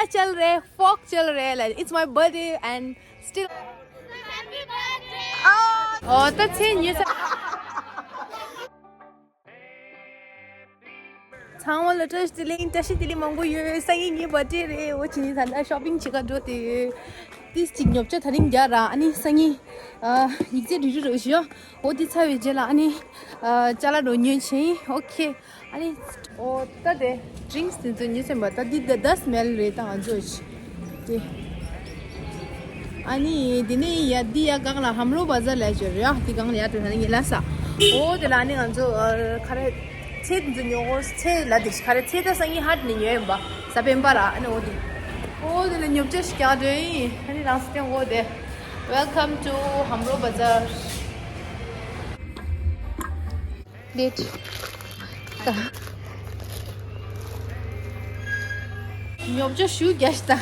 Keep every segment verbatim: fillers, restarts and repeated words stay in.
क्या चल रहे, फॉक चल रहे, like, it's my birthday and still. ཨོ་ད་ཚེས་ཉི་ཤུ། ཚང་མ་ལ་བཀྲ་ཤིས་བདེ་ལེགས། བཀྲ་ཤིས་བདེ་ལེགས་མང་པོ་ཡོད། སང་ཉིན་ངའི་བར་ཌེ་རེད། འོ་ཅི་ནི་ད་ལྟ་ཤོ་པིང་བྱེད་ག་འགྲོ་དེ་ཡོད། ཏིས་ཅིག་ཉོ་ཆ་དེ་རིང་རྒྱག་ར། ཨ་ནི་སང་ཉིན་ཨ་ཡིག་ཚད་འགྲིག་འགྲིག་རོགས་ཞུ། འོ་དེ་ཚར་བའི་རྗེས་ལ་ཨ་ནི་ཨ་ཅ་ལག་འགྲོ་ཉོས་ཆེ། ཨོ་ཁེ། ཨ་ནི་ཨོ་ད་དེ་ཌི་རིང་སི་དེ་ཚོ་ཉོས་ཟིན་པ། ད་འདི་ད་ད་སི་མེལ་རེད་ད་ང་ཚོ་ཅི། དེ། ཨ་ནི་དེ་ནས་ཡ་འདི་ཡ་སྒང་ལ་ཧམ་རོ་བ་ཛར་ལ་ཡ་ཅོ་རེད་ཡ། དེ་སྒང་ལ་ཡ་ཅོ་ན་ནི་ངེད་ལ་ས། ཨོ་དེ་ལ་ཨ་ནི་ང་ཚོ་ཨ་ཁ་རེ་ཚེ་དེ་ཚོ་ཉོ་གོ། ཚེ་ལ་དེ་ཁ་རེ་ཚེ་ད་སང་ཉིན་ཧ་ཏི་ནས་ཉོས་ཡིན་པ། ས་པན་པ་ར། ཨ་ནི་ཨོ་དེ། ཨོ་དེ་ལ་ཉོ་ཆ་ཞིག་རྒྱག་འདོད་ཡིན། ཨ་ནི་རང་སི་ཀྱང་ཨོ་དེ། Welcome to Hamro Bazaar. ལེད། ད། ཉོ་ཆ་ཞུ་རྒྱག་ཤི་ད།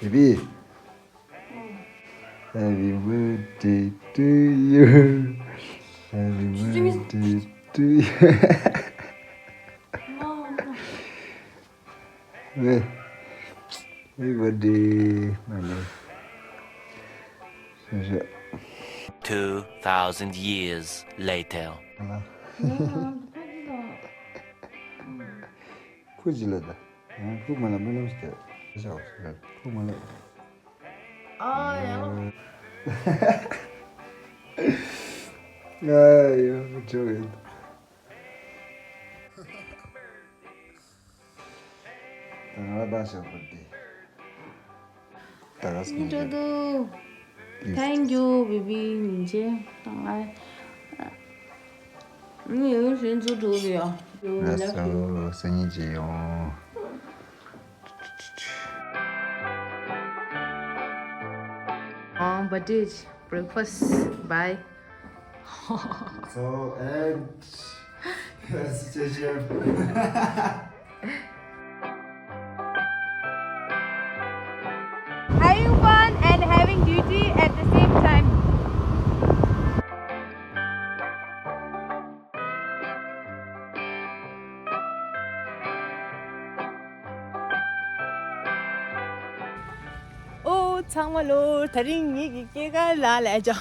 བེ་བི། Happy birthday to you. Happy birthday to you. Happy birthday, my love. Two thousand years later. ཁུ་ཅི་ལ་ད། ཁུ་མ་ལ་མི་ལམ་སྟེ། ཁུ་མ་ལ། ཨ་ཡ། ཨ་ཡ་ཇོ་ཡིན། ང་ལ་ད་ཞོག་པ་དེ། ད་ག་སི་ནི་ཏོ་ཏོ། Thank you, baby. ཉིན་ཅེ་དང་ཨ། ནི་ཡོད་ཞུན་ཚུ་འགྲོ་རེ་ཡོད། ལ་སོ་སང་ཉིན་ཅེ་ཡོང་། ཨང་བ་ཏེ་བྷྲེག་ཕ་སི་བྷའི། So, and situation. Having fun and having duty at the same time. ཨོ་ཚང་མ་ལོ། དེ་རིང་ངེད་ཀྱི་སྐྱེས་སྐར་ལ་ལས་ཅོ།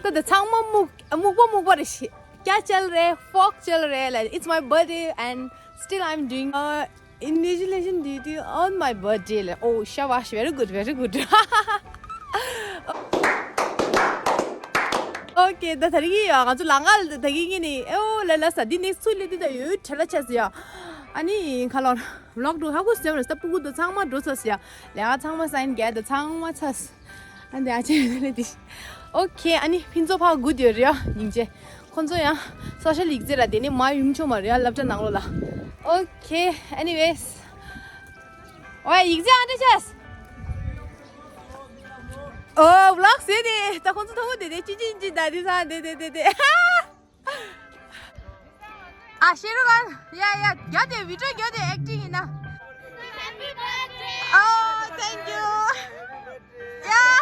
ད་ད་ཚང་མ་སྨུག་སྨུག་པ་སྨུག་པ་རེད་ཤི། क्या चल रहे, फॉक चल रहे, like, it's my birthday and still I'm doing uh, invigilation duty on my birthday. Like, oh, शाबाश, very good, very good. Okay, ད་དེ་རིང་ཡ་ང་ཚོ་ལ་ང་ད་གི་ངེད་ནི་ཨོ་ལ་ལ་ས་འདི་ནེག་སི་ཚུ་ལེ་འདི་ད་ཡོད་ཁྲ་ལ་ཆ་ཟི་ཡ། ཨ་ནི་ཁ་ལོར་ཝི་ལོག་འགྲོ་ཧ་གོ་སེམས་རེ་ས་སྤུ་གུ་ད་ཚང་མ་འགྲོ་ཚ་ཟི་ཡ། ལས་ཀ་ཚང་མ་སའིན་རྒྱག་ད་ཚང་མ་ཚ་ཟི། ཨ་འདི་ཨ་ཅེ་ལེ་འདི། ཨོ་ཁེ། ཨ་ནི་ཕིན་ཚོ་ཕ་གུ་དེ་རེད་ཡ་སྙིང་རྗེ། ཁོང་ཚོ་ཡང་སོ་ཤལ་ཡིག་ཚད་ལ་དེ་ནི་མ་ཡུམ་ཆོ་མ་རེད་ཡ་སློབ་གྲྭ་ནང་ལོགས་ལ། ཨོ་ཁེ། ཨེ་ནི་ཝེས། ཨོ་ཡིག་ཚད་ཨ་འདྲ་ཆས། ཨོ་ཝི་ལོག་ཟེར་ནི་ད་ཁོང་ཚོ་ཐོག་མོ་དེ་དེ་ཅི་ཅི་ཅི་ད་དེ་ས་དེ་དེ་དེ་དེ། ཨ་ཤེ་རུ་ག་ཡ་ཡ་རྒྱ་དེ་བི་ཌི་ཡོ་རྒྱ་དེ་ཨེག་ཊིང་ཡིན་ན། Oh, thank you. Yeah.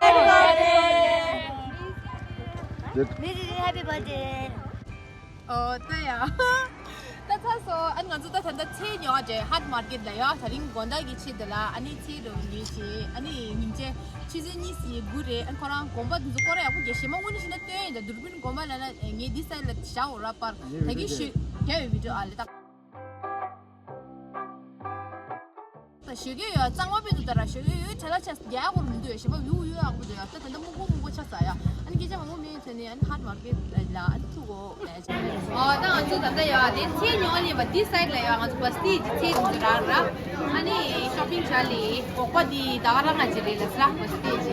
Happy birthday. Happy birthday. ཨོ་ད་ཡ། ད་ཚ་སོ་ཨ་ནི་ང་ཚོ་ད་ད་ལྟ་ཚལ་ཉོ་བ་འདྲེ་ཧཊ་མར་ཀེཊ་ལ་ཡ། དེ་རིང་དགོང་དག་གི་ཆེད་དུ་ལ་ཨ་ནི་ཚལ་རུ་ཉོས་ཤེ། ཨ་ནི་ཉིན་བྱེད་ཆུ་ཚོད་གཉིས་སི་དགུ་རེད། ཨ་ནི་ཁོ་རང་དགོན་པ་འདི་ཚོ་སྐོར་ར་ཡག་པོ་རྒྱག་ཤེ། མ་དངོས་གནས་བཤད་ན་སྟོན་ཡིན། ད་དུར་བིན་དགོན་པ་ལ་ན་ངས་འདི་སའིཌ་ལ་བཞག་འོ་ར་པར་ད་གི་ཤོད་རྒྱ་ཡོད་བི་ཌི་ཡོ་ཨ་ལེ་ད། ད་ཞོགས་ཀས་ཡོད་གཙང་མ་དཔེ་འདུག་ད་ར་ཞོགས་ཀས་ཡོད་ཁྲ་ལ་ཆ་རྒྱ་ཡག་པོ་མི་འདུག་ཡ། ཞེ་པོ་ཡུ་ཡུ་ཡག་པོ་འདུག་ཡ། ད་ད་ལྟ་སྨུག་པོ་སྨུག་པོ་ཆགས་ས་ཡ། ཨ་ནི་སྐད་ཆ་མང་པོ་མེད་ཚོད་ནི་ཨ་ནི་ཧཊ་མར་ཀེཊ་ལ་ཨ་ནི་ཐུག་གོ་ལས་ཆ། ཨོ་ད་ང་ཚོ་ད་ལྟ་ཡ་དེ་ཚལ་ཉོ་ལེན་པ་འདི་སའིཌ་ལ་ཡ། ང་ཚོ་བ་སི་ཊི་ཇི་ཚལ་འདི་ར་ར་ཨ་ནི་ཤོ་པིང་བྱ་ལེ། སྒོག་པ་འདི་ད་ག་རང་ང་ཅི་རེད་ལ་ས་བ་སི་ཊི་ཇི་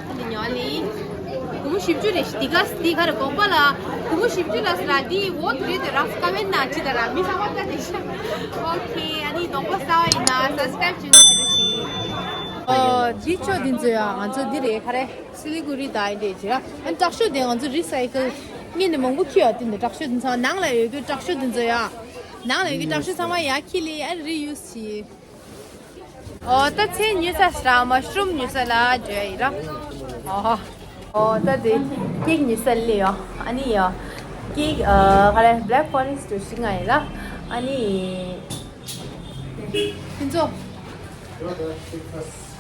འོ་འདི་ཉོ་ལེ། སྒོར་མོ་བཞི་བཅུ་རེད་ཤི། འདི་ག་འདི་ག་རེ་སྒོག་པ་ལ་སྒོར་མོ་བཞི་བཅུ་ལ་ཟེར་ར། འདི་འོ་དེ་རེད་དེ་ར་ཀ་མེན་ན་ཅི་ད་ར་མི་ས་མ་ཀ་དེ་ཤ། ཨོ་ཁེ། ཨ་ནི་སྡོང་པོ་ས་བ་ཡིན་ན་སབ་སི་ཀ་རའིབ་བྱེད་ནི་ཅི་རེད་ཤི། ཨོ་འདི་ཆོ་འདི་ཚོ་ཡ་ང་ཚོ་འདི་རེད་ག་རེ་སི་ལི་གུ་རི་ད་ཡིན་དེ་ཅི་ར། ཨ་ནི་དྲག་ཤོས་དེ་ང་ཚོ་རི་སའི་ཀལ་ངེད་ནས་མང་པོ་ཁྱེར་ཡ། དེ་འདི་དྲག་ཤོས་འདི་ཚོ་ནང་ལ་ཡོད་རྒྱུ་དྲག་ཤོས་འདི་ཚོ་ཡ། ནང་ལ་ཡོད་རྒྱུ་དྲག་ཤོས་ཚང་མ་ཡ་ཁྱེར་ལེ་ཨ་རི་ཡུ་སི་བྱེད། ཨོ་ད་ཚེ་ཉོས་ས་ཤ་མ་ཤྲུམ་ཉོས་ས་ལ་འཇོ་ཡི་ར། ཨོ་ཨོ་ད་དེ་ཀེག་ཉོས་ས་ལེ་ཡོ། ཨ་ནི་ཡོ་ཀེག་ཨ་ག་རེ་བྷེ་ལེག་ཕོ་རེ་སི་ཊི་ཞིག་ང་ཡི་ར། ཨ་ནི་ཁྱེད་ཚོ།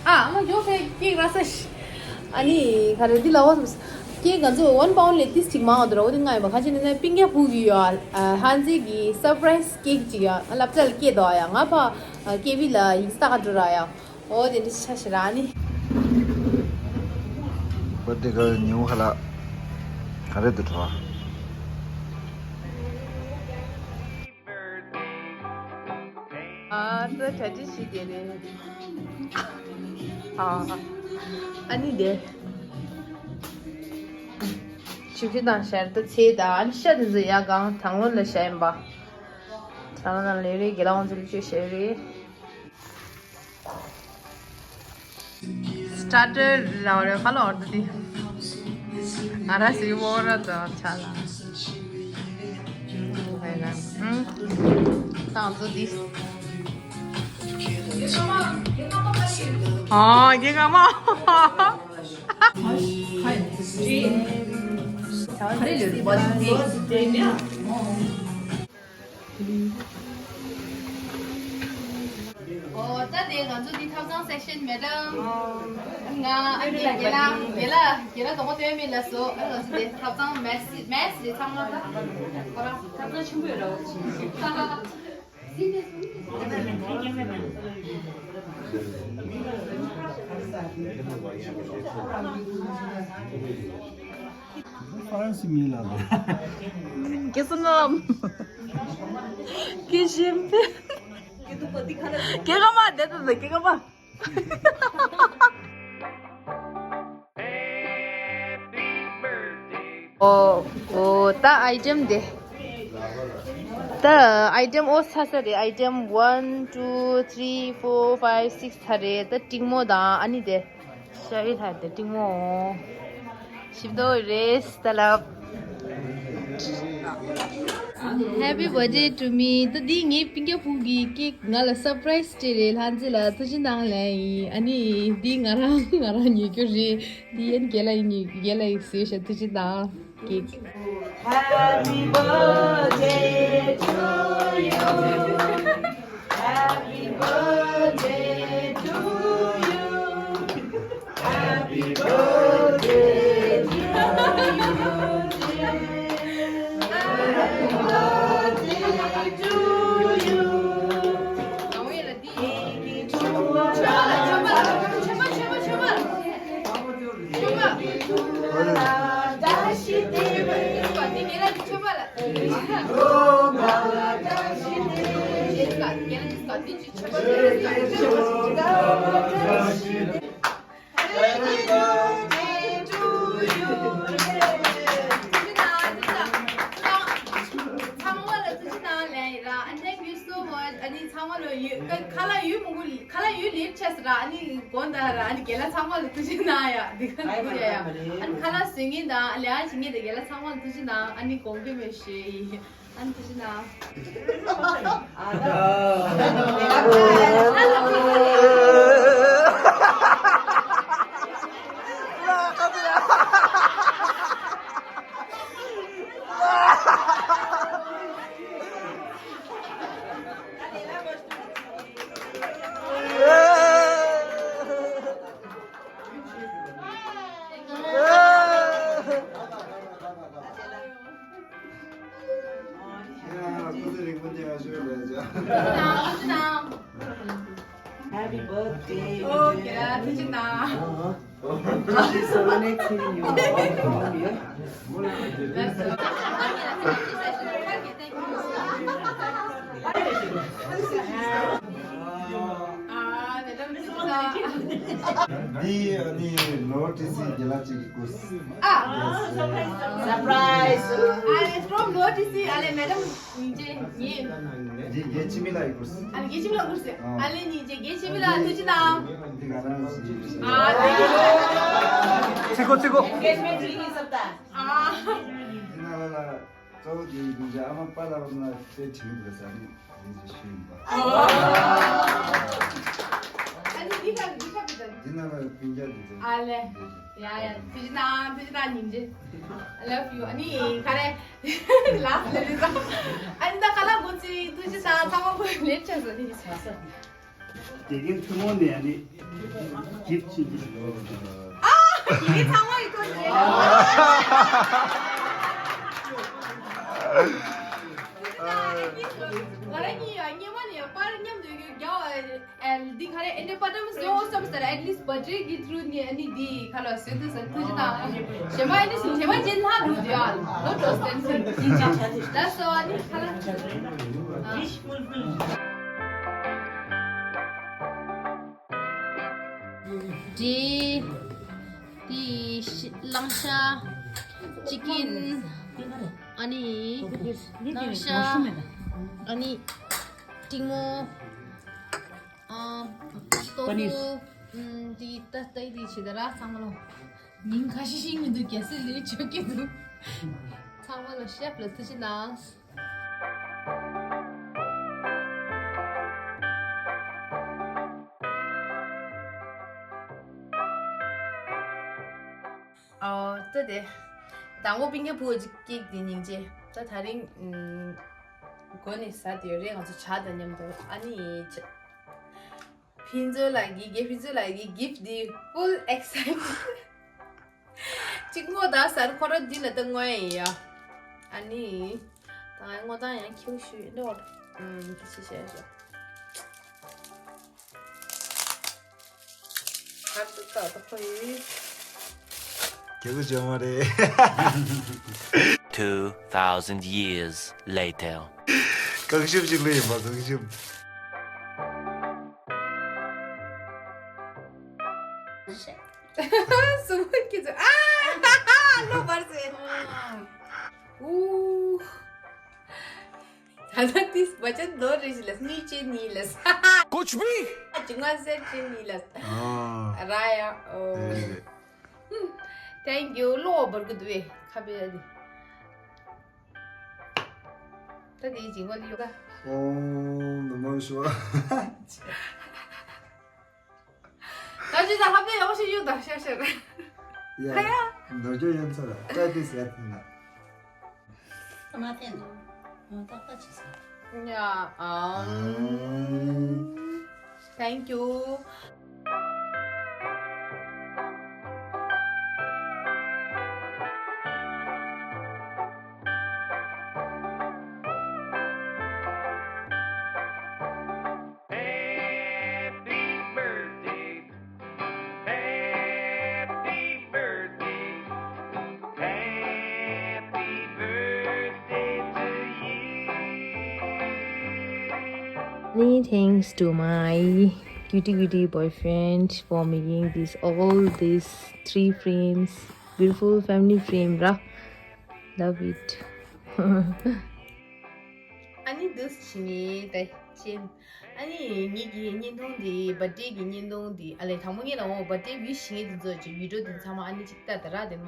ཨ་མ་འཇོ་ཚེ་ཀེག་ར་ས་ཤི། ཨ་ནི་ག་རེ་འདི་ལ་འོ་ཀེག་ང་ཚོ་ཝན་པའུན་ལས་ཏིས་ཅིག་མང་བ་འདུག་ར། འོ་དེ་ང་ཡི་མ་ཁ་ཅིག་ནི་ན་པིང་ཀ་ཕུག་གི་ཡོ། ཨ་ཧན་ཛི་གི་སར་པ་རའི་སི་ཀེག་ཅིག་ཡོ། ཨ་ལབ་ཙལ་ཀེ་དོ་ཡ་ང་ཕ་ཨ་ཀེ་བི་ལ་ཡིག་ས་ཀ་འགྲོ་ར་ཡ། ཨོ་དེ་འདྲ་ཆ་ཤི་ར་ནི། བར་ཐི་ཌེ་ག་ཉིན་མོ་ཁ་ལ་ག་རེ་འདུག་བྲོ། ཨ་ཙི་གྲ་སྒྲིག་ཞིག་དེ་རེད། ཨ་ཨ་ནི་དེ་ཆུ་ཆུ་དང་ཤར་ཏུ་ཚེ་དང་ཨ་ནི་ཤ་དེ་ཚོ་ཡ་གང་དང་བློན་ལ་ཤ་ཡིན་པ། དང་བློན་ལ་ལས་རེད་དགེ་ལགས་ཝང་ཚོ་ལ་ཆུ་ཤ་རེད། སི་ཊར་ཊར་ལ་རེ་ཁ་ལོ་འོར་དི། ང་ར་སི་བོ་ར་དོ་ཆ་ལ། ཧེ་ན། ཧུམ། ཏང་ཙུ་དི། ཨ་གེ་ག་མ། ཨོ་ད་དེ་ང་ཚོ་འདི་ཐབ་ཚང་སེག་ཤན་མེ་ཌམ། ང་ཨ་ནི་རྒན་ལགས་རྒན་ལགས་རྒན་ལགས་དོགས་པ་སྟོན་མེད་ལ་སོ། ཨ་ང་ཚོ་འདི་ཐབ་ཚང་མེ་སི་མེ་སི་རེད་ཚང་མ་ད། ཁོ་རང་ཐབ་ཚང་ཆེན་པོ་ཡོད་ར་བ་ཅི། ཧྥ་རན་སི་མི་ལ་ལ། ཀེ་སི་ནམ། ཀེ་ཤིན་པེ། ཀེ་ཀ་མ་དེ་དུ་ཀེ་ཀ་མ། ཨོ་ཨོ་ད་ཨའི་ཊེམ་དེ། ད་ཨའི་ཊེམ་ཨོ་ཚ་ས་རེད། ཨའི་ཊེམ་ཝན་ཊུ་ཐི་རི་ཕོར་ཕའིབ་སིགས་ཚ་རེད། ད་ཏིང་མོ་དང་ཨ་ནི་དེ། ཤ་ཡི་ཐ་དེ་ཏིང་མོ། ཞིབ་དོ་རེས་ད་ལབ། Happy birthday to me. ད་འདི་ངའི་པིང་ཀ་ཕུག་གི་ཀེག་ང་ལ་སར་པ་རའི་སི་སྤྲད་རེད། ལྷ་མཛེས་ལ་ཐུགས་རྗེ་གནང་ལན་ཡིན། ཨ་ནི་འདི་ང་རང་ང་རང་ཉོས་རྒྱུ་རེད། འདི་ཡན་རྒན་ལགས་ཡིན་ཉོས་རྒན་ལགས་ཡིན་བཟོས་ཤག་ཐུགས་རྗེ་གནང་། ཀེག Happy birthday to you. Happy birthday to you. Happy birthday to you. Happy birthday to you. ཚང་མ་ལ་ཐུགས་རྗེ་གནང་ལན་ཡིན་ར། And thank you so much. ཨ་ནི་ཚང་མ་ལ་ཡོད་ཁ་ལག་ཡོད་མང་པོ། ཁ་ལག་ཡོད་ལེབ་ཆས་ར། ཨ་ནི་དགོངས་དག་ར། ཨ་ནི་རྒན་ལགས་ཚང་མ་ལ་ཐུགས་རྗེ་གནང་ཡ། འདི་ག་ཐུགས་རྗེ་ཡ། ཨ་ནི་ཁ་ལག་བཟོ་མཁན་དང་ལས་ཀ་བྱེད་མཁན་དང་རྒན་ལགས་ཚང་མ་ལ་ཐུགས་རྗེ་གནང་། ཨ་ནི་དགོངས་དག་མེད་ཞུ་ཡ་ཡིན། ཨ་ནི་ཐུགས་རྗེ་གནང་། Happy birthday. ཨོ་ཁྱེད་རང་ཐུགས་རྗེ་གནང་། འདི་ནི་ནོ་ཊི་སི་རྒན་ལགས་གཅིག་གིས་བསྐུར། ཨ། སར་པ་རའི་སི། ཨ་ལེ་ཕོམ་ནོ་ཊི་སི། ཨ་ལེ་མེ་ཌམ་སྙིང་རྗེ་ངེད། འདི་རྒན་འཆི་མེད་ལགས་ཀྱིས་བསྐུར། ཨ་ལེ་རྒན་འཆི་མེད་ལགས་བསྐུར། ཨ་ལེ་སྙིང་རྗེ་རྒན་འཆི་མེད་ལགས་ཐུགས་རྗེ་གནང་། འདི་ང་རང་གི། ཨ་ལེ། ཚིག་གོ་ཚིག་གོ། ཨེན་གེཇ་མེན་ཊི་རིང་གསར་དར། ཨ། འདི་ང་ལ་ལ། གཙོ་བོ་དེ་ཡིན་དུས་ཨ་མ་པཱ་ལགས་ལ་དེ་དྲན་དགོས་ས་ནི་དེ་ཞུ་ཡིན་པ། འདི་ན་ལ་སྤུན་ཀྱག་འདི་ཚོ། ཨ་ལེ། ཡ་ཡ། ཐུགས་རྗེ་གནང་། ཐུགས་རྗེ་གནང་། སྙིང་རྗེ། I love you. ཨ་ནི་ག་རེ། ལ་ལ་རི་ཙམ། ཨ་ནི་ད་ག་ལ་གོ་ཚི་ཐུགས་རྗེ་གནང་། ཚང་མ་གོ་ལེབ་ཆ་ཟ་ནི། དགེ་རྒན་ཐུན་མོང་ནས་ཨ་ནི་གིབ་ཆེན་པོ་ཞིག་ཡོད་པ་དང་། ཨ། དགེ་རྒན་ཚང་མ་ཡི་ཐུགས་རྗེ་གནང་། ང་རང་གཉིས་ཡ་སྔོན་མ་ནས་ཡ་པར་མཉམ་དུ་ཡོད་རྒྱ་བ། ཨེ། འདི་ག་རེ། ཨེ་འདྲ་པ་ཏམ་སེ་ཨོ་སམ་སར། At least birthday གི་ཐུ་རུ་ནི་ཨ་ནི་འདི་ཁ་ལ་སོན་དུ་སོན། ཐུགས་རྗེ་གནང་། ཞེ་མ་ཨེ་ནི་སུ་ཞེ་མ་ཅན་ལྷ་རུ་དུ་ཡ་ལོ་ཏོ་སྟན་སུ་ཡིན་ཅི། ད་སོ་ཨ་ནི་ཁ་ལ་ཨ། འདི་འདི་ཤི་གླང་ཤ། ཅི་ཀིན། ཨ་ནི་གླང་ཤ། ཨ་ནི་ཏིང་མོ། ཨ། ཏོ་ཧྥུ། ཨུམ། འདི་ད་ལྟ་འདི་བྱེད་ད་ར་ཚང་མ་ལོ། ཉིན་ཁ་ཤས་ཤིག་མི་འདུག་རྒྱ་སེ་ལས་ཆོག་གི་འདུག་ཚང་མ་ལོ་ཤེབ་ལ་ཐུགས་རྗེ་གནང་། ཨོ། ད་དེ། དང་པོ་སྤུན་ཀྱག་བུ་གཅིག་ཀིག་དེ་སྙིང་རྗེ། ད་ད་རིང་། ཨུམ། མགོ་ནས་ཟ་དེ་རེད། ང་ཚོ་ཇ་དང་མཉམ་དུ། ཨ་ནི་ཕུན་ཚོགས་ལགས་ཀྱི། དགེ་ཕུན་ཚོགས་ལགས་ཀྱི་གིབ་དེ་full excited། གཅིག་སྔོ་དང་ཟར་ཁོ་ར་འདི་ལ་ད་སྔོ་ཡ་ཡིན་ཡ། ཨ་ནི། ད་ང་སྔོ་དང་ཡང་ཁྱེའུ་ཞུ་ཡིན་འགྲོ། ཨུམ། ཁྱི་ཆེ་བཤད་ཤོག་ཧར་ཏུ་ཏག་ཏག་ཁོ་ཡིན། རྒྱ་གུ་ཅོ་མ་རེད། Two thousand years later. གང་ཤུབ་ཅིག་ལ་ཡིན་པ་གང་ཤུབ། སུ་མ་ཁྱི་ཚོ། ཨ། ལོ་བར་ཟེ། ཨུ། ད་ལྟ་ཏིས་བ་ཅན་རྡོ་རེ་ཞིག་ལ་སྣུས་ཅན་ནི་ལ། ཀུཆ་བི། ཅི་ང་ཟེར་ཅན་ནི་ལ། ཨ། ར་ཡ། ཨོ། རེད་རེད། Thank you. ལོ་བར་གི་དུ་བེ་ཁ་བེ་ཡ་དི། ད་དེའི་འཇིང་བ་ལི་ཡོ་ག་ཨོམ་ནམ་མོ་ཤིཝ། ད་ཅི་ད་ཧ་པེ་ཡོང་ཤི་ཡོད་ད་ཤ་ཤ་ར། ཡ། ཁ་ཡ། ནོར་འཁྱོག་ཡོད་ཚ་ར། ཀ་ཏི་ཟེར་ཐུན་ན། ཨ་མ་ཐེན་ནོ། ཨ་ཏག་ཏག་ཅི་ཟེར། ཡ། ཨམ། Thank you. Happy birthday. Happy birthday. Happy birthday to you. Many thanks to my cutie cutie boyfriend for making this, all these three frames, beautiful family frame, ra. Love it. ཨ་ནི་འདུག་སེ་བྱས་ནས་ད་ཅན། ཨ་ནི་ངེད་ཀྱི་བརྙན་ཐུང་འདི། བར་ཐི་ཌེ་གི་བརྙན་ཐུང་འདི། ཨ་ལས་དང་པོ་ངེད་ལ་འོ་བར་ཐི་ཌེ་ཝི་ཤི་བྱེད་མཁན་དེ་ཚོ་ཅིག་བི་ཌི་ཡོ་དེ་ཚང་མ་ཨ་ནི་ཅིག་ལྟ་ད་ར་དེ་མ།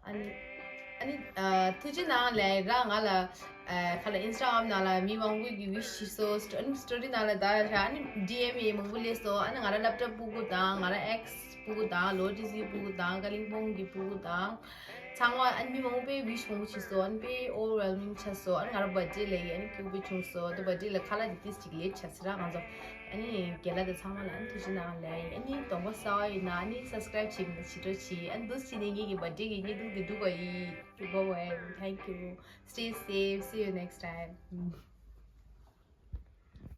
ཨ་ནི། ཨ་ནི། ཨ། ཐུགས་རྗེ་གནང་ལེ། རང་ང་ལ། ཨ། ཁ་ལ་ཨིན་སི་ཊ་གྷ་རམ་ནང་ལ་མི་མང་པོ་གིས་ཝི་ཤི་ཞུས་སོང་། ཨ་ནི་སི་ཊོ་རི་ནང་ལ་ད་ཡ་ཤ། ཨ་ནི་ཌི་ཨེམ་ཡང་མང་པོ་སླེབས་སོང་། ཨ་ནི་ང་རང་ལེབ་ཊོབ་ཕྲུ་གུ་དང་། ང་རང་ཨེག་སི་ཕྲུ་གུ་དང་། ལོ་ཊི་སི་ཕྲུ་གུ་དང་། ཀ་ལིམ་པོང་གི་ཕྲུ་གུ་དང་། ཚང་མ་ཨ་ནི་མི་མང་པོས་ཝི་ཤི་མང་པོ་བྱས་སོང་། ཨ་ནི་དཔེ་ཨོ་ཝར་ཝེལ་མིང་ཆགས་སོང་། ཨ་ནི་ང་རང་བར་ཐི་ཌེ་ལ་ཡ་ཨ་ནི་སྐྱིད་པོ་བྱུང་སོང་། ད་བར་ཐི་ཌེ་ལ་ཁ་ལག་དེ་ཏིས་ཅིག་ལེཊ་ཆགས་སོང་ར། ང་ཚོ་ ཨ་ནི་རྒན་ལགས་དང་ཚང་མ་ལ་ཨ་ནི་ཐུགས་རྗེ་གནང་ལགས། ཨ་ནི་གདོང་པ་གསལ་བ་ཡིན་ན་ཨ་ནི་subscribe བྱེད་མི་བྱེད་འགྲོ་བྱེད། ཨ་ནི་འདུག་སེ་བྱས་ནས་ངེད་ཀྱི་birthday གི་བརྙན་ཐུང་དེ་འགྲུབ་པ་ཡིན། Bye bye, thank you, stay safe, see you next time.